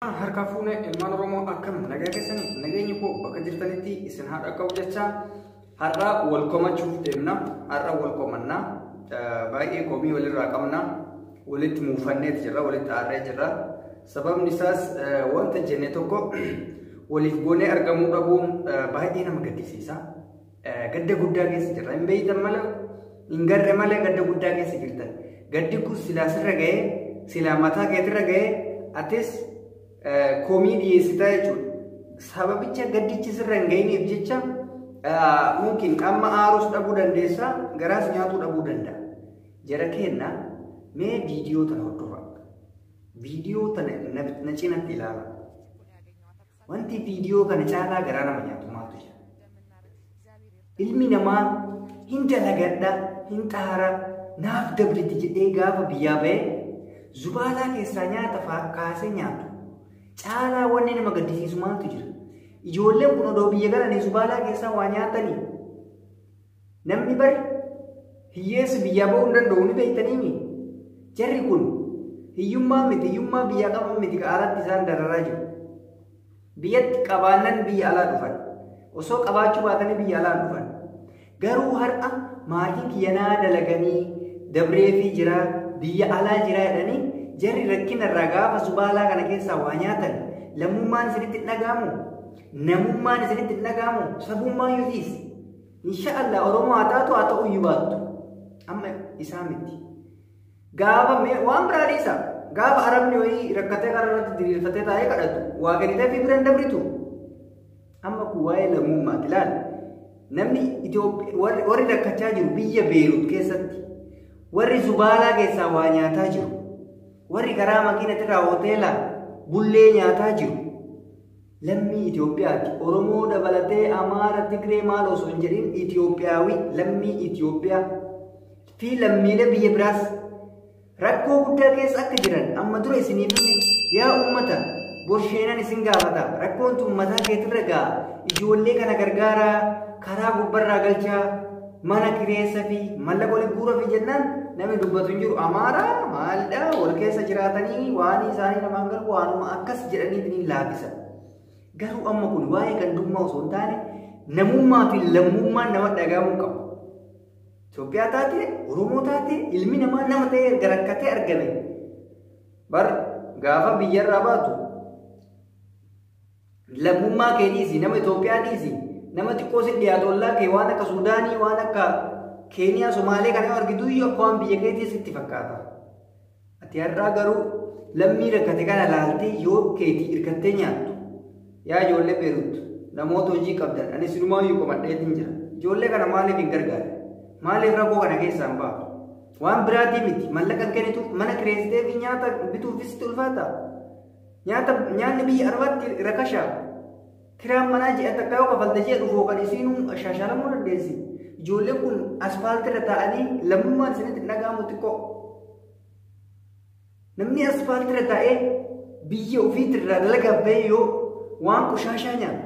Harka fuune ilmaan Oromoo, akkam nagaa keessanii? Nageenyi koo bakka jirtanitti isin haa dhaqqabu jecha, har'a wal komachuuf deemna. Har'a wal komannaa, baay'ee komii walirraa qabna, walitti muufanneet jirra, walitti aarree jirra. Sababni isaas wanta jenne tokko waliif goonee argamuu dhabuun baay'ee nama gaddisiisa. Gadda guddaa keessa jirra. Hin beeytan malee, hin garre malee, gadda guddaa keessa jirtan. Gaddi kun silaa sirra ga'ee, silaa mataa keetirra ga'ee, atis komii dhiyeessitaa jechuudha. Sababicha gaddichi sirra hin ga'iniif jecha mungkin amma aarus dhabuu dandeessa, garaas nyaatuu dhabuu danda'a. Jara kenna, mee viidiyoo tana hordofaa. Viidiyoo tana na cinatti ilaala. Wanti viidiyoo kana caalaa garaa nama nyaatu maaltu jira? Ilmi namaa hin dalagadha, hin xaara, naaf dabriti jedhee gaafa biyyaa ba'ee zubaalaa keessaa nyaata kaasee nyaatu caalaa wanni nama gaddisiisu maaltu jira? Ijoolleen kun odoo biyya galanii zubaalaa keessaa waa nyaatanii, namni bari hiyyeessi biyyaa ba'uu hin danda'u ni beektaniimi. Jarri kun hiyyummaa miti, hiyyummaa biyyaa qaban miti, ka alatti isaan dararaa jiru. Biyyatti qabaannan biyya alaa dhufan. Osoo qabaachuu baatanii biyya alaa dhufan. Garuu har'a maatiin kiyyanaa dalaganii dabreefii jira, biyya alaa jira jedhanii jarri rakkina irraa gaafa zubaalaa kana keessaa waa nyaatan, lammummaan isinitti hin dhaga'amu? Namummaan isinitti hin dhaga'amu? Sabummaan yoo dhiisi. Insha Allah Oromoo haa taatu, haa ta'u iyyuu baattu. Amma isaa miti. Gaafa waan biraa dhiisa. Gaafa Arabni wayii rakkatee karaa irratti diriirfatee taa'ee kadhatu waa kennitee fi bira hin dabritu. Amma kun waa'ee lammummaati, ilaali. Namni Itoophiyaa warri rakkachaa jiru biyya Beerut keessatti, warri zubaalaa keessaa waa nyaataa jiru, warri karaa makiinatirraa hoteela bullee nyaataa jiru lammii Itoophiyaati. Oromoo dabalatee, Amaara, Tigree maal osoo hin jedhin, Itoophiyaawii, lammii Itoophiyaa fi lammiilee biyya biraas rakkoo guddaa keessa akka jiran amma dura isiniif hime. Yaa uummata, borsheenan isin gaafata. Rakkoon tun mataa keetirra ga'a. Ijoollee kana gargaaraa, karaa gubbarraa galchaa, mana kireessa fi mallaqa waliin guura fi jennaan namni dubbatu hin jiru. Amaara maalidha, wal keessa jiraatanii waan isaanii namaan galu, waanuma akkas jedhanii ni laafisan. Garuu amma kun waa'ee gandummaa osoo hin taane, namummaa fi lammummaan nama dhagahamuu qaba. Itoophiyaa taate, Oromoo taate, ilmi namaa nama ta'ee erga rakkatee argame. Bar gaafa biyyarraa baatu lammummaa kee dhiisi, nama Itoophiyaa dhiisi, nama xiqqoo si dhiyaatu, ollaa kee waan akka Suudaanii, waan akka Keeniyaa, Somaalee kana yoo argitu iyyuu akka waan biyya keetii sitti fakkaata. Ati har'aa garuu lammii rakkate kana laaltee yoo keetii hirkattee nyaattu. Yaa ijoollee Beerut, namoota hojii qabdan, ani sinumaayyuu qomadheetiin jira. Ijoollee kana maaliif hin gargaarre? Maaliif rakkoo kana keessaa hin baatu? Waan biraatii miti, mallaqa hin kennituuf, mana kireessitee fi nyaata bituufis sitti ulfaata. Nyaata, nyaanni biyya Arabaatti rakasha. Kiraan manaa ji'a takka yoo kafalte ji'a dhufu kan isiinuu shaashalamuu dandeessi. Ijoolleen kun asfaaltirra taa'anii lammummaan isinitti hin dhaga'amu xiqqoo. Namni asfaaltirra taa'ee biyya ofiitirraa dalagaaf bahee yoo waan qoshaashaa nyaatu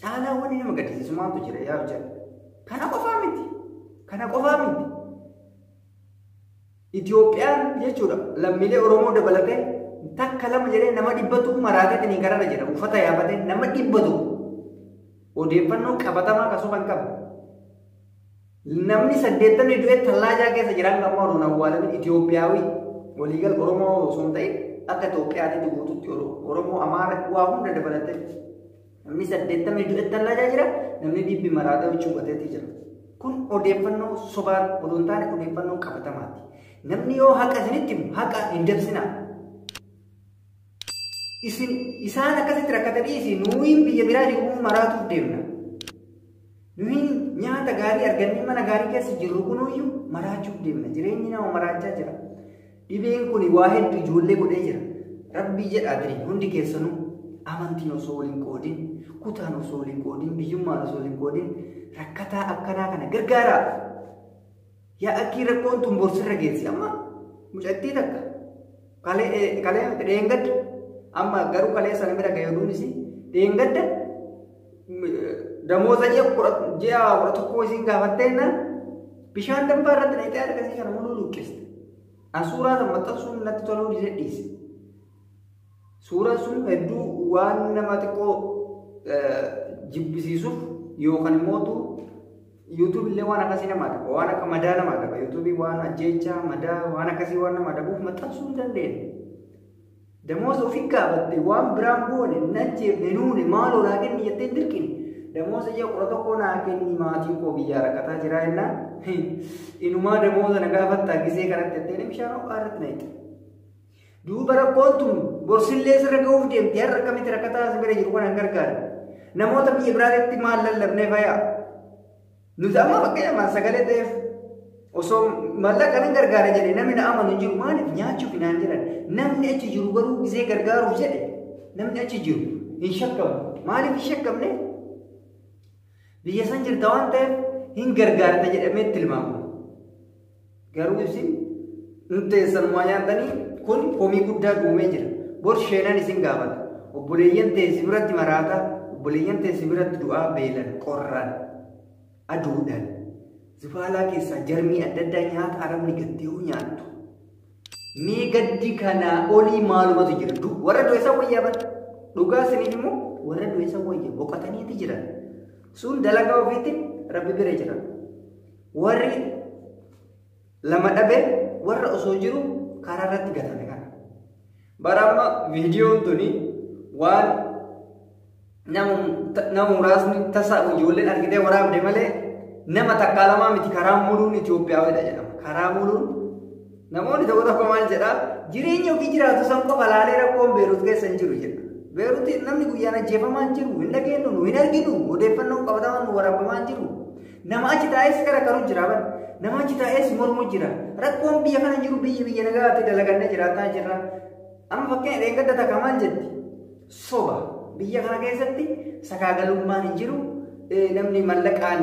caalaa wanni nama gaddisiisu maaltu jira, yaa jira? Kana qofaa miti. Kana qofaa miti. Itoophiyaan jechuudha, lammiilee Oromoo dabalatee takka lama jedhee nama 100 maraateetiin kararra jira. Uffata yaafatee nama 100, odeeffannoo qabatamaa kan soban qabu. Namni 80 du'ee tallaajaa keessa jiran amma odoon awwaalamin, Itoophiyaawii waliigal, Oromoo osoo hin ta'in, akka Itoophiyaatti guututti Oromoo, Amaara waa hunda dabalatee namni 80 du'ee tallaajaa jira, namni 100 maraatee huccuu gateetii jira. Kun odeeffannoo sobaan odoo hin taane odeeffannoo qabatamaati. Namni yoo haqa isinitti himu haqa hin dabsinaa. Isin isaan akkasitti rakkatanii isin nuyiin biyya biraa jiru maraatuuf deemna. Nuyiin nyaata gaarii argannee mana gaarii keessa jirru kunuyyuu maraachuuf deemna. Jireenyi nama maraachaa jira. Dhibeen kun waa hedduu ijoollee godhee jira. Rabbii jedhaa hundi keessanuu amantiin osoo waliin qoodin, kutaan osoo waliin qoodin, biyyummaan osoo waliin qoodin, rakkataa akkanaa kana gargaaraa. Yaa akkii, rakkoon tun borsirra geessi. Amma mucattii takka kalee kalee dheengadda, amma garuu kalee sana bira ga'e oduunis, dheengadda damooza ji'a 11 isiin gaafatteennaan bishaan danfaa irratti naqxee harkasii kana muluu luqqiste. An suuraa san maxxansuun natti toluu dide, dhiise. Suuraan sun hedduu waan nama xiqqoo jibbisiisuuf yookaan immoo YouTube illee waan akkasii nama adaba, waan akka madaa nama adaba. YouTube waan ajjeechaa, madaa, waan akkasii waan nama adabuuf maxxansuu hin dandeenye. Damooza ofii gaafatte waan biraan goone hin ajjeefne nuuni maaloo naa kenni jettee hin dirqine. Damooza ji'a 11 naa kenni maatiin koo biyyaa rakkataa jira jennaan inumaa damooza na gaafattaa gisee kanatti jettee bishaan ho'aa irratti na hixe. Duuba rakkoon tun borsillee sirra ga'uuf deemti har'a akkamitti rakkataa as bira jiru kana hin gargaaru. Namoota biyya biraatitti maal lallabnee fayaa? Nuti amma fakkeenyaaf sagalee ta'eef osoo maallaqa nan gargaara jedhee namni na amanu hin jiru maaliif nyaachuuf naan jedhan namni achi jiru garuu gisee gargaaruuf jedhe namni achi jiru hin shakkamu maaliif hin shakkamne biyya san jirta waan ta'eef hin gargaarta jedhamee tilmaamamu garuu isin teessan waa nyaatanii kun komii guddaa uumee jira bor sheenan isin gaafata obboleeyyan teessi biratti maraata obboleeyyan teessi biratti du'aa beelan qorraan aduudhaan zibaalaa keessaa jarmii adda addaa nyaata arabni gattee nyaattu. Mee gaddi kanaa olii maalumatu jira? Warra du'e san wayyaa bara. Dhugaa isiniif immoo warra du'e san wayya boqotaniiti jiran. Sun dalagaa ofiitiin rabbi bira jira. Warri lama dhabe warra osoo jiru karaa irratti gatame kana. Bara amma viidiyoon tuni waan nama muraasni tasa ijoolleen argitee waraabde malee nama takkaa lamaa miti karaa muluun Itoophiyaawidha jedhama. Karaa muluun namoonni tokko tokko maal jedhaa jireenya ofii jiraatu san qofa laalee rakkoon Beerut keessa hin jiru jedha. Beerut namni guyyaan ajjeefamaa hin jiru, hin dhageenyu, nu hin arginu, odeeffannoon qabatamaan nu waraabamaa hin jiru. Nama achi taa'es gara karu jira bara. Nama achi taa'es mormu jira. Rakkoon biyya kana jiru biyya biyya nagaatti dalagannee jiraataa jirra. Amma fakkeenya dheengadda takka maal jetti? Soba. Biyya kana keessatti sakaagalummaan hin jiru. Namni mallaqaan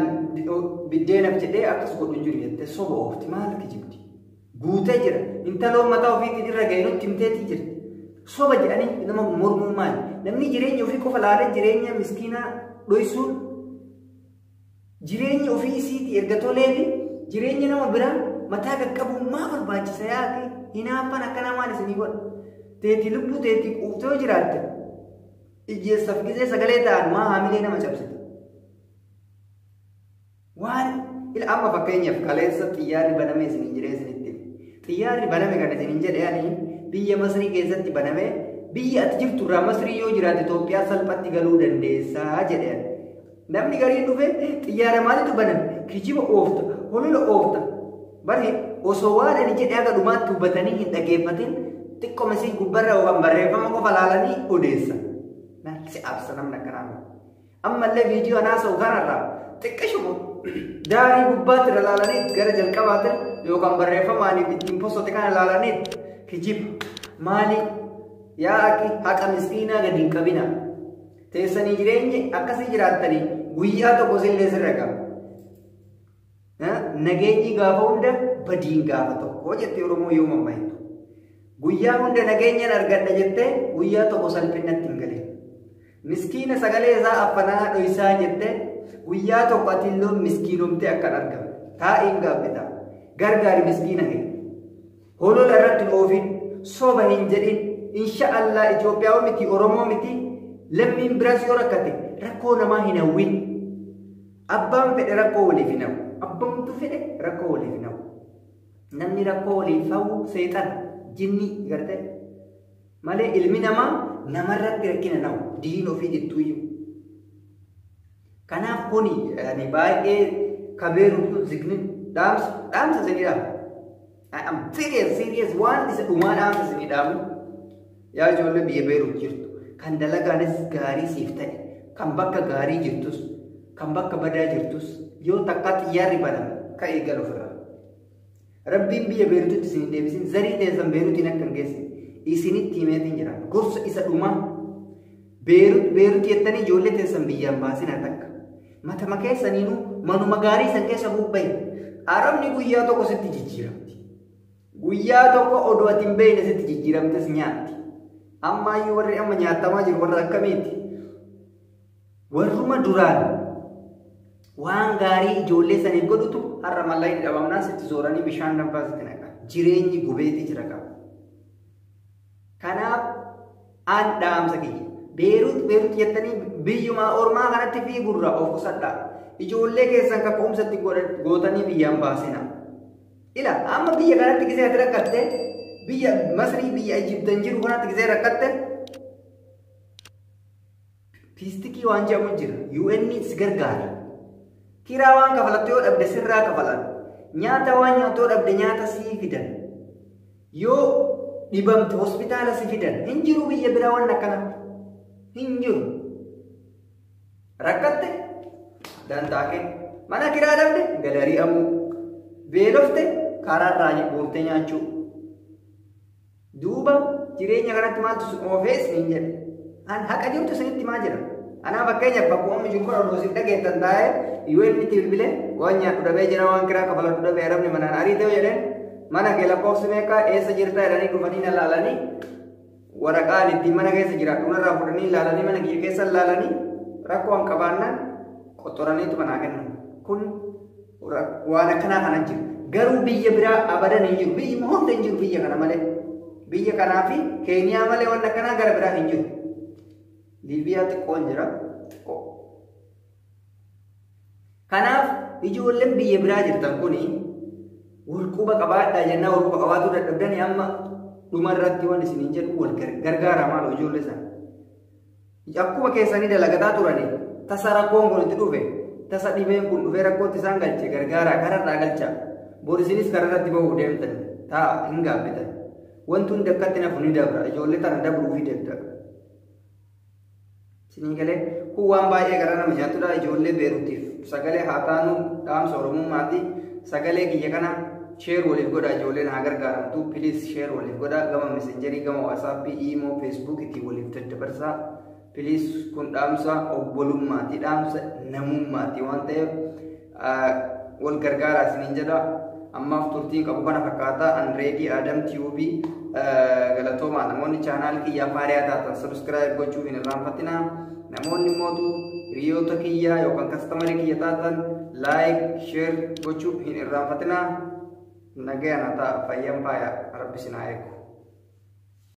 biddeenaaf jedhee akkas godhu hin jiru jettee soba oofti maal kijibdi? Guutee jira. Intaloon mataa ofiitiin irra ga'e nutti himteetii jirti. Soba jedhanii nama mormuu maali? Namni jireenya ofii qofa laalee jireenya miskiinaa dhoysuun jireenya ofii isiitii erga toleefi jireenya nama biraa mataa qaqqabuun maa barbaachisa yaaqi? Hinaaffaan akkanaa maal isinii godha? Teetii lubbuu teetii quuftee yoo jiraatte ijjeessaaf gisee sagalee ta'an maa haamilee nama cabsite? Waan ila amma fakkeenyaaf kaleessa xiyyaarri baname isiniin jedhee isinitti xiyyaarri baname kan isiniin jedhe ani biyya Masrii keessatti baname biyya ati jirtu irraa Masrii yoo jiraate Itoophiyaa salphatti galuu dandeessaa jedhe. Namni gariin dhufe xiyyaara maalitu baname kijiba oofta holola oofta bari osoo waan ani jedhe haga dhumaatti hubatanii hin dhageeffatin xiqqoma isii gubbarra yookaan barreeffama qofa laalanii odeessa. Si absa namni akkanaa. Ammallee viidiyoo anaasa'u kanarraa xiqqishuma daarii gubbaatti irra laalanii gara jalqabaatti yookaan barreeffamaan ittiin postote kana laalanii kijiba maali yaa akki haqa miskiinaa gadi hin qabina teessanii jireenya akkasii jiraattanii guyyaa tokko sillee sirra qaba. Nageenyi gaafa hunda badiin gaafa tokko jettee Oromoo yoo mammaaktu. Guyyaa hunda nageenyaan argadha jettee guyyaa tokko salphinatti hin galin. Miskiina sagalee isaa affanaa dhoysaa jettee guyyaa tokko ati illee miskiinomtee akkan argamte. Taa'iin gaabbita. Gargaari miskiina kee. Holola irratti hin oofin, soba hin jedhin. Insha Allah Itoophiyaa miti, Oromoo miti, lammiin biraas yoo rakkate rakkoo namaa hin hawwin. Abbaan fedhe rakkoo waliif hin hawwu. Abbamtu fedhe rakkoo waliif hin hawwu. Namni rakkoo waliif hawwu seexana, jinni gartee. Malee ilmi namaa namarratti rakkina nawu diin ofii jettuuyyuu. Kanaaf kuni ani baay'ee kabeeru kun zignin dhaamsa isinii dhaamu. I am serious serious waan isa dhumaa dhaamsa isinii dhaamu. Yaa ijoollee biyya Beerut jirtu kan dalagaanis gaarii siif ta'e kan bakka gaarii jirtus kan bakka badaa jirtus yoo takka xiyyaarri baname ka'ee galu ofirraa. Rabbiin biyya Beeruutitti isin hin deebisin zarii teessan Beeruutiin akka hin geessine isinitti himeetiin jira. Gorsa isa dhumaa Beerut Beerut jettanii ijoollee teessan biyyaan baasinaa takka. Matama keessaniinuu manuma gaarii san keessa bubba'e. Arabni guyyaa tokko sitti jijjiiramti. Guyyaa tokko odoo ati hin beekne sitti jijjiiramtes nyaatti. Ammaayyuu warri amma nyaatamaa jiru warra akkamiiti? Warruma duraan waan gaarii ijoollee saniif godhutu har'a mallaqni dhabamnaan sitti zooranii bishaan danfaa sitti naqa. Jireenyi gubeetii jira qaba. Kanaaf An dhaamsa kiyya. Beerut Beerut jettanii biyyuma ormaa kanatti fiigurraa of qusadhaa. Ijoollee keessan kaka'umsatti gootanii biyyaan baasina. Ila amma biyya kanatti gisee ati rakkatte, biyya Masrii biyya Ijibtan jiru kanatti gisee rakkatte, piistikii waan jedhamu jira. UN si gargaara. Kiraa waan kafalattu yoo dhabde sirraa kafalan. Nyaata waan nyaatu yoo dhabde nyaata sii fidan. Yoo dhibamte hospitaala si fidan. Hin jiru biyya biraa waan akkana. Hin jiru. Rakkatte dantaa kee. Mana kiraa dhabde gadarii amuu. Beelofte karaarraa guurtee nyaachuu. Duuba jireenya kanatti maaltu sun oofee isiniin jedhe. An haqa jirtu isinitti himaa jira. Anaa fakkeenyaaf bakka amma jiru kana odoo isin dhageettan taa'ee yoo inni itti bilbilee waan nyaadhu dhabee jira, waan kiraa kafaladhu dhabee, arabni manaan ariitee jedheen, mana kee lakkoofsi meeqa, eessa jirta jedhanii dhufanii na laalanii, waraqaa ittiin mana keessa jiraadhu narraa fudhanii laalanii, mana kiyya keessa laalanii, rakkoo an qabaannaan qoxoraniitu manaa kennan. Kun waan akkanaa kana jira. Garuu biyya biraa abadan hin jiru. Biyyi hunda hin jiru biyya kana malee. Biyya kanaa fi Keeniyaa malee waan akkanaa gara biraa hin jiru. Liibiyaa xiqqoon jira. Xiqqoo. Kanaaf ijoolleen biyya biraa jirtan kuni wal quba qabaadhaa jennaa, wal quba qabaatuu dadhabdanii amma dhuma irratti waan isiniin jedhu, wal gargaara maal ijoollee sana. Akkuma keessanii dalagataa turanii tasa rakkoon kun itti dhufe, tasa dhibeen kun dhufee rakkootti isaan galche, gargaaraa, kararraa galcha. Bor isinis kararratti bahuuf deemtan ta'a, hin gaabbitan. Wanti hundi akkatti nafu ni dabra, ijoollee tana dabruu fi danda'a. Isinii galee? Kun waan baay'ee gara nama nyaatudha. Ijoollee Beerutiif sagalee haa taanu, dhaamsa Oromummaati. Sagalee kiyya kana share waliif godha, ijoolleen haa gargaaramtu. Please share waliif godha, gama Messengerii, gama WhatsAppii, Imo, Facebook itti waliif daddabarsaa. Please, kun dhaamsa obbolummaati, dhaamsa namummaati waan ta'eef wal gargaaraa isiniin jedha. Ammaaf turtiin qabu kana fakkaata. Anreedii Adam Tube, galatoomaa. Namoonni channel kiyyaaf haariyaa taatan subscribe gochuu hin irraanfatinaa. Namoonni mootu hiriyoota kiyyaa yookaan customerii kiyya taatan like, share gochuu hin irraanfatinaa. Nagaya na ta'a, fayyan faaya, Rabbi isin haa eegu.